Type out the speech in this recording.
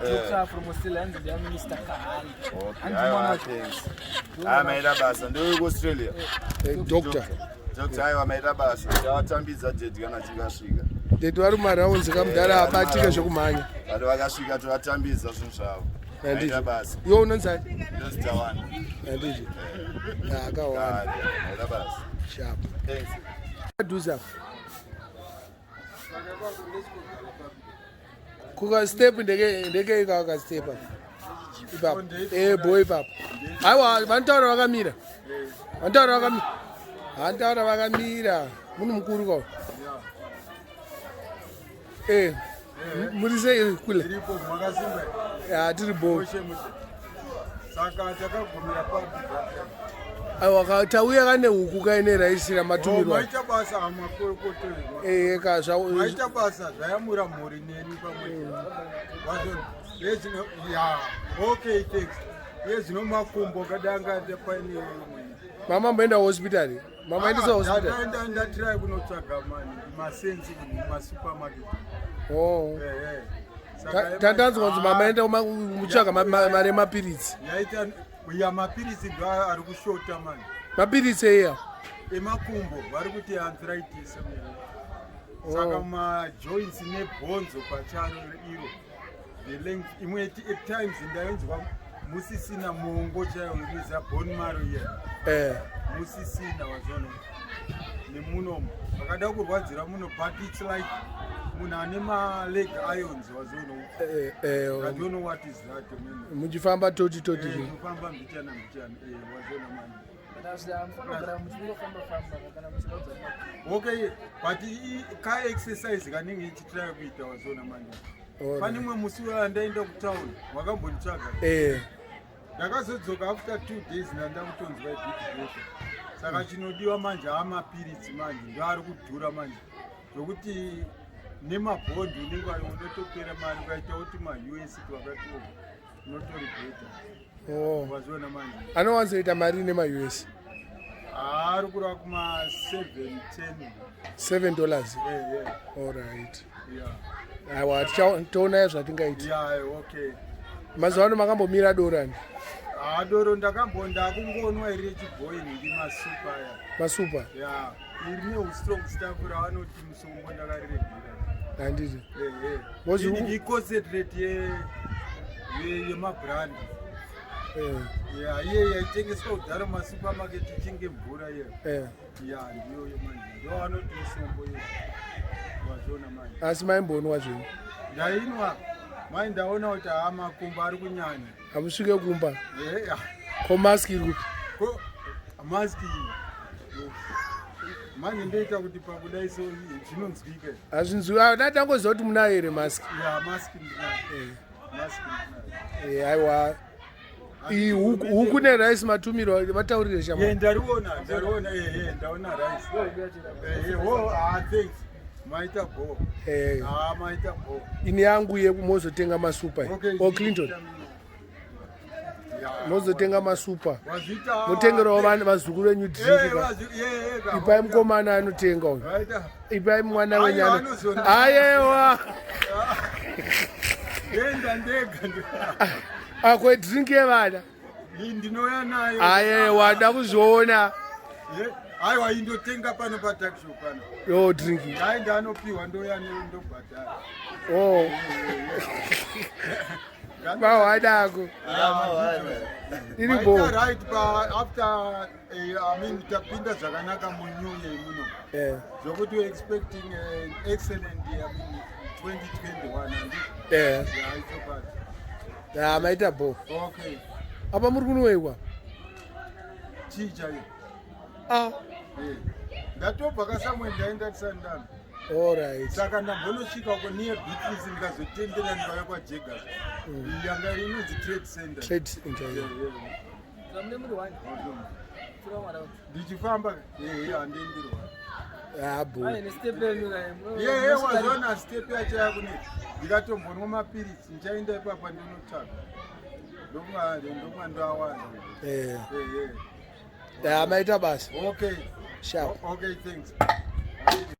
Doctor from Australia, hanzi ndiya Minister Kahari. Okay, aiwa, thanks. Ah, maita basa. Ndiwe kuAustralia. Doctor. Doctor, aiwa, maita basa. Tavatambidza daddy kana tikasvika. Daddy vari mumarounds kamudhara, abatike zvekumhanya. Vanhu vakasvika, tovatambidza zvinhu zvavo. Maita basa. Iwe unonzani? Ndonzi Tawana. Handizvo, akawanda. Maita basa. Sharp. Thanks. Padhuze apa kuka step ndeke ikaka step apa ipapo, bo ipapo. Aiwa, vanotaura vakamira, vanotaura vakamira, vanotaura vakamira. Munhu mukuru kwao. Muri sei kule? Iripo, makasimba? Ya, tiri bo. Mushe mushe. Saka takagumira papi? Aiwa, tauya kane huku kaine raisi ramatumirwa. Maita basa, makorokotoi. Ka zva. Maita basa, zvayamura mhuri neni pamwe wazona yezvino. Ya, okay, thanks. Yezvino makumbo kadanga paine imwe. Mama mboenda hospitali, mama endesa hospitali. Ndatirai kunotsvaga mani masensi mumasupermarket. Oh. Ehe. Tandanzwa kunzi mama enda mutsvaga mari emapiritsi. Yaita ya mapiritsi ndo ari kushota mani. Mapiritsi eiya? Emakumbo, vari kuti arthritis. Saka majoints nebhonzo pacharo iro, the length imwe at times ndainzwa musisina mongo chaiyo inoza bone marrow iya. Musisina, wazona, nemunomo vakada kurwadzira muno, but it's like munhu ane maleg irons, wazona. I don't know what is that, man. Muchifamba toti toti. Kufamba mbichana mbichana, wazona mani. Mufanogara muchingofamba-famba kana muchiraudza makumbo. Okay, but ka-exercise kanenge ichitira kuita, wazona manje. Pane mumwe musi wandaenda kutown, wakambonditsvaga. Ndakazodzoka after 2 days, ndanda kutonzwa bit better. Saka chinodiwa manje amapiritsi manje ndo ari kudhura manje, zvokuti nemabhondi unenge unotopera mari ukaita kuti maUS twakati unotori better. Waziona manje. Anowanzoita mari nemaUS? Ari kureva kuma 7 10. $7? Yeah. Alright. Yeah. Aiwa, toonai zvatingaiti. Yeah, okay. Mazuva ano makambomira doro ani? Ha, doro ndakambonda kungonwa iri rechibhoyi ndi masupa aya. Masupa. Ya, iri neustrong stuff ravanoti musombo ndakariregera. Handiti? Iconcentrate yemabrand. Ya, iye yaitengeswa kudhara mumasupermarket ichinge mvura iye. Ya, ndiyoyo manje, ndo vanoti musombo iye, wazviona manje. Asi maimbonwa zvenyu? Ndainwa mai, ndaona kuti haa, makumbo ari kunyanya. Hamusvike kumba? Yeah. Ko maski iri kupi? Ko maski manje ndoita kuti pakudai so zvinonzwika. Hazvinzwi. Da tangoziva kuti munayo here maski. Ya, maski ndinayo, maski ndinayo. Aiwa, iyi huku nerice matumirwa, vataurire shama. Ye, ndariona, ndariona, ehe, ndaona rice, ehe. Wo, ah, thanks, maita go. Ah, maita go. Ini yangu yeku mozotenga masupa. Okay. O Clinton, mozotenga masupa. Wazvita. Motengerawo vazukuru venyu drink ka. Ipai mukomana anotenga uyu. Waita. Ipai mwana Aiwa, wenyana. Ayewa. Ndenda ndega. Akwe drink yevana. Ndinouya nayo. Ayewa, da kuzviona. Ye, aiwa, indotenga pano patuckshop pano. Yo drink. Dai ndanopiwa, ndoya ndobhadhara. Oh, mawadako iri bo. Maita right pa after I mean, tapinda zvakanaka munew year muno, zvokuti we're expecting an excellent year, I mean, 2021 and yeah, it's so bad. Ah, maita bo. Okay. Apa muri kunowekwa? Chii chaiyo? Ah. Ndatobva kasamwe, ndaenda tisandana. Alright. Saka ndambonosvika uko near Beatrice, ndikazotendera ndikauya kwaJegas. Yanga inonzi Trade Center. Trade Center. Yeah. Mune muri one. Tura marounds. Ndichifamba, ehe, handiendirwa. Ah, bo. Aine step yenyu ka. Yehe, wazoona step yacho yakunetsa, ndikatombonwa mapiritsi, ndichaenda ipapa ndinotsvaga, ndokunga ndoawana. Ah, maita basa. Okay. Sharp. Okay, thanks.